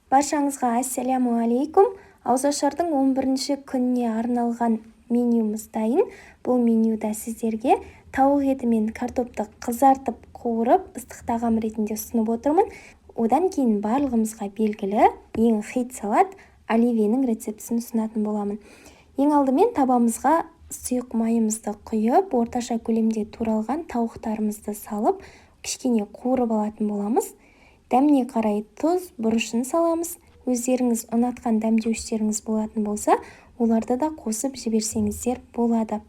Баршаңызға ассаляму алейкум. Ауызашардың 11-ші күніне арналған менюміз дайын. Бұл менюда сіздерге тауық еті мен картопты қызартып, қуырып, ыстық тағам ретінде ұсынып отырмын. Одан кейін барлығымызға белгілі ең хит салат оливьенің рецептісін ұсынатын боламын. Ең алдымен табамызға сұйық майымызды құйып, орташа көлемде туралған тауықтарымызды салып, кішкене қуырып алатын боламыз. Дәміне қарай тұз, бұрышын саламыз. Өздеріңіз ұнатқан дәмдеуіштеріңіз болатын болса, оларды да қосып жіберсеңіздер болады.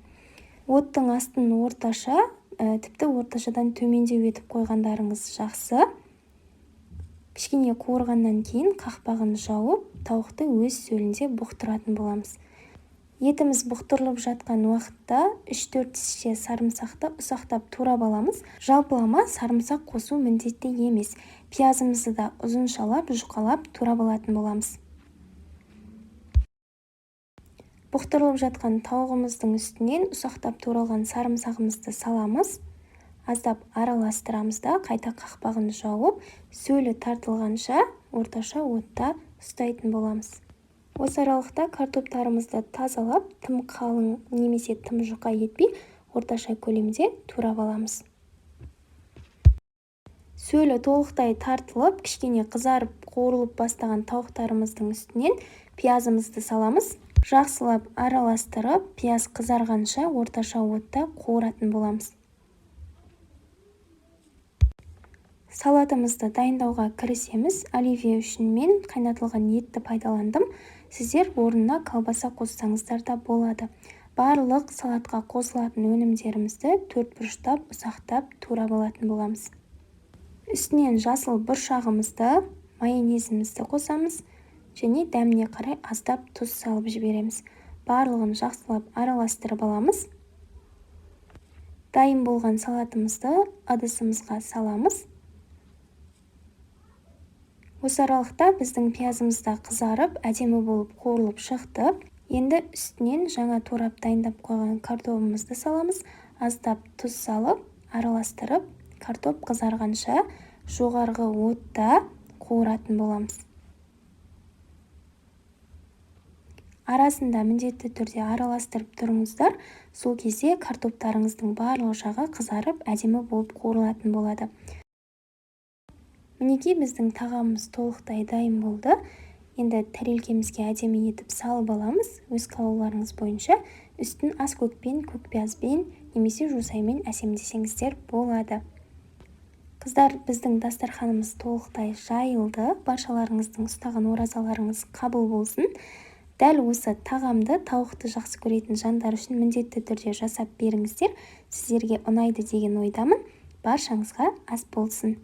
Оттың астын орташа, тіпті орташадан төмендеу етіп қойғандарыңыз жақсы. Кішкене қуырғаннан кейін қақпағын жауып, тауықты өз сөлінде бұқтыратын боламыз. Етіміз бұқтырылып жатқан уақытта 3-4 тісше сарымсақты ұсақтап турап аламыз. Жалпылама сарымсақ қосу міндетті емес. Пиязымызды да ұзыншалап, жұқалап турап алатын боламыз. Бұқтырылып жатқан тауығымыздың үстінен ұсақтап туралған сарымсағымызды саламыз. Аздап араластырамыз да қайта қақпағын жауып, сөлі тартылғанша орташа отта ұстайтын боламыз. Осы аралықта картоптарымызды тазалап, тым қалың немесе тым жұқа етпей, орташа көлемде турап аламыз. Сөлі толықтай тартылып, кішкене қызарып, қуырылып бастаған тауықтарымыздың үстінен пиязымызды саламыз. Жақсылап араластырып, пияз қызарғанша орташа отта қуыратын боламыз. Салатымызды дайындауға кірісеміз. Оливье үшін мен қайнатылған етті пайдаландым. Сіздер орнына колбаса қоссаңыздар да болады. Барлық салатқа қосылатын өнімдерімізді төрт бұрыштап, ұсақтап турап алатын боламыз. Үстінен жасыл бұршағымызды, майонезімізді қосамыз және дәміне қарай аздап тұз салып жібереміз. Барлығын жақсылап араластырып аламыз. Дайын болған салатымызды ыдысымызға саламыз. Осы аралықта біздің пиязымыз да қызарып, әдемі болып қуырылып шықты. Енді үстінен жаңа турап дайындап қойған картобымызды саламыз. Аздап тұз салып, араластырып, картоп қызарғанша жоғарғы отта қуыратын боламыз. Арасында міндетті түрде араластырып тұрыңыздар. Сол кезде картоптарыңыздың барлық жағы қызарып, әдемі болып қуырылатын болады. Мінекей, біздің тағамымыз толықтай дайын болды. Енді тәрелкемізге әдемі етіп салып аламыз. Өз қалауларыңыз бойынша үстін ас көкпен, көк пиязбен немесе жусаймен әсемдесеңіздер болады. Қыздар, біздің дастарханымыз толықтай жайылды. Баршаларыңыздың ұстаған оразаларыңыз қабыл болсын. Дәл осы тағамды тауықты жақсы көретін жандар үшін міндетті түрде жасап беріңіздер. Сіздерге ұнайды деген ойдамын. Баршаңызға ас болсын.